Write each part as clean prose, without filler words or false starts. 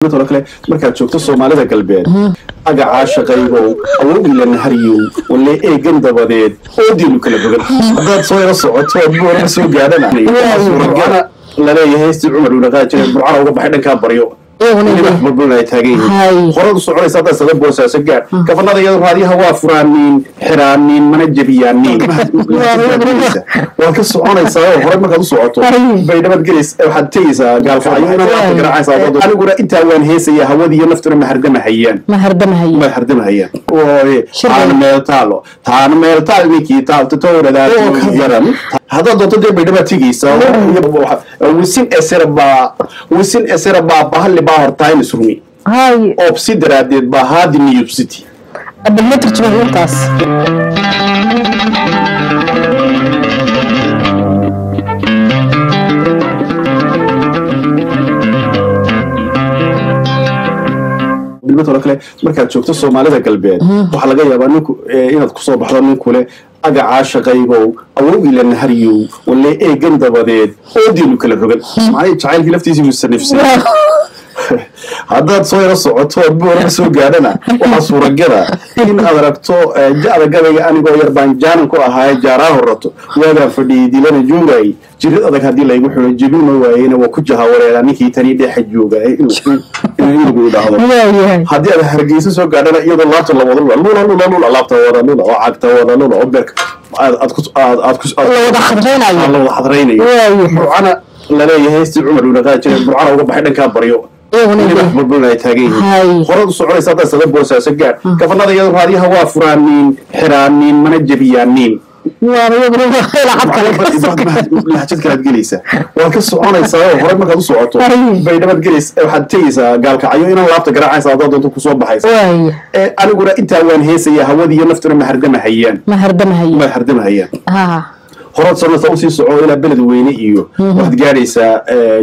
Oo kale markaad joogto Soomaalida Galbeed, agacaa shaqaygow awowgii la nahariyow walle eegan dabadeed oodiinu kala bogan. Haddaad soo yaro socoto ood Boorama soo gaadhana, suuragala laleeyahay si Cumar uu dhaqaa jiray Burcana uga baxay dhankaa baryo, libax bulbulna ay taagan yihiin. Horad u soconaysa haddaad sada Boosaaso gaadh, kafanada iyado raadiyaha waa furaaniin xiraaniin mana jebiyaaniin. Waad ka soconaysaa oo hore markaad u socoto bay nabad gelaysa, waxaad tegaysaa Gaalkacyo inaad laabta garaacaysaa. Aniguna intaa waan heesaya, hawada iyo naftuna mahardamahayaan, mahardamahayaan. Taana meel taalo, taana meel taal, ninkii taalta towradaa ka daran. Haddaad doonto dee Baydhaba tegaysaa, wisin esera baa, wisin esera baa bahalli baa hortaayna surmi oobsi daraaddeed baa haadi niyubsiti. Bal ma turjumay intaas? Bilmatoo kale markaad joogto Soomaalida Galbeed, waxaa laga yaabaa ninku inaad kusoo baxdo ninku leh agacaa shaqaygow awowgii la nahariyow walle eegan dabadeed oodiinu kala rogan, macnihii jacaylkii laftiisii buu sanifsay. Haddaad soo yaro socoto ood Boorama soo gaadhana, waxaa suuragala in aad aragto ja'da gabayga anigoo yar baan jaanan ku ahaaye jaaraa horato waagaan fadhiyey dilana joogay jirid adag haddii laygu xiro jebin ma waayeyna waa ku jaha wareeraa ninkii tanii dheexa jooga in lagu idhaahdo. Haddii aad Hargeysa soo gaadhana, iyadoo laabta la wada lula lula lula lula, laabta wada lula oo cagta wada lula oo beerka aad aad ku aad aad ku la wada xadraynayo, la wada xadraynayo. Burcana laleeyahay si Cumar uu dhaqaa jiray Burcana uga baxay dhankaa baryo, libax bulbulna ay taagan yihiin. Horad u soconaysa haddaad sada Boosaaso gaadh, kafanada iyado raadiyaha waa furaaniin xiraaniin mana jebiyaaniin. Lahjad kalaad gelaysaa, waad ka soconaysaa oo hore markaad u socoto bay nabad gelaysa, waxaad tegaysaa Gaalkacyo inaan laabta garaacaysa haddaad doonto kusoo baxaysa. Aniguna intaa waan heesaya, hawada iyo naftuna mahardamahayaan, mahardamahayaan. Horad soconaysa usii soco ilaa Beled Weyne iyo waxaad gaadhaysaa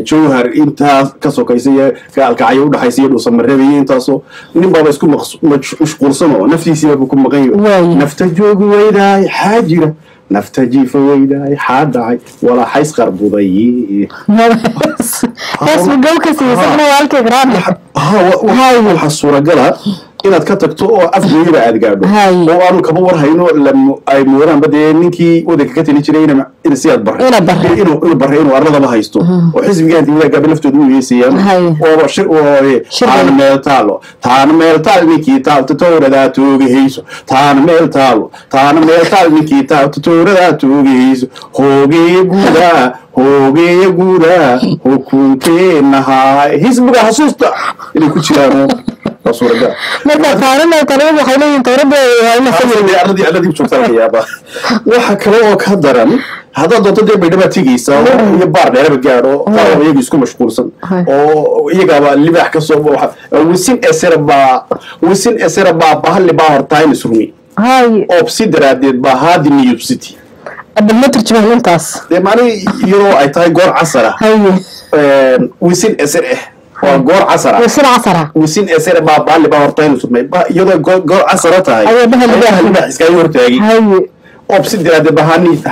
Jowhar, intaas ka sokaysa iyo Gaalkacyo udhaxaysa iyo Dhuusamareeb iyo intaasoo nin baaba isku mashquulsan oo naftiisiiba ku maqan yaho. Nafta joogi weydaay xaa jira, nafta jiifa weydaay xaa dhacay, walaa xays qarbuday. Waxaa suuragala inaad ka tagto oo Afgooyaba aad gaadho oo aanu kaba war hayno ay moodaanba dee ninkii wadanka ka tali jiray ina Siyaad Barre inuu Barre inuu arladaba haysto oo xisbiga antiwadaagaba laftooda u heesayaan ooba shir. Taana meel taalo, taana meel taal, ninkii taalta towradaa toogahayso. Taana meel taalo, taana meel taal, ninkii taalta towradaa toogahayso. Hoogeeya guudaa, hoogeeya guudaa, hukunkeenahaa xisbiga xasuusta inay ku jiraan waa suuragal. Marka taana talada waxay leeyihiin towrada. Arladii joogtaa laga yaabaa. Waxa kale oo ka daran, haddaad doonto dee Baydhaba tegaysaa iyo Baar Dheeraba gaadho, qaar iyaga isku mashquulsan oo iyagaaba libaax ka soo wisin esera baa, wisin esera baa bahalli baa hortaayna surmi oobsi daraaddeed baa haadi niyubsiti. Bal ma turjumay intaas? Dee macnihi iyadoo ay tahay goor casara, wisin eser waa goor casara, wisin casara, wisin esere baa bahalli baa hortaayna surmay, iyadoo goor casara tahay libaax iskaaga hortaagay oobsi daraaddeed baa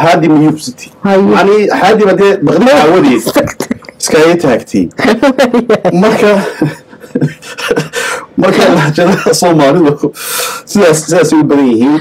haadi niyubsiti, macnihi haadiba dee baqdi aawadeed iskaaga taagtay. Marka lahjadaha Soomaalidu sidaas sidaasay u badan yihiin.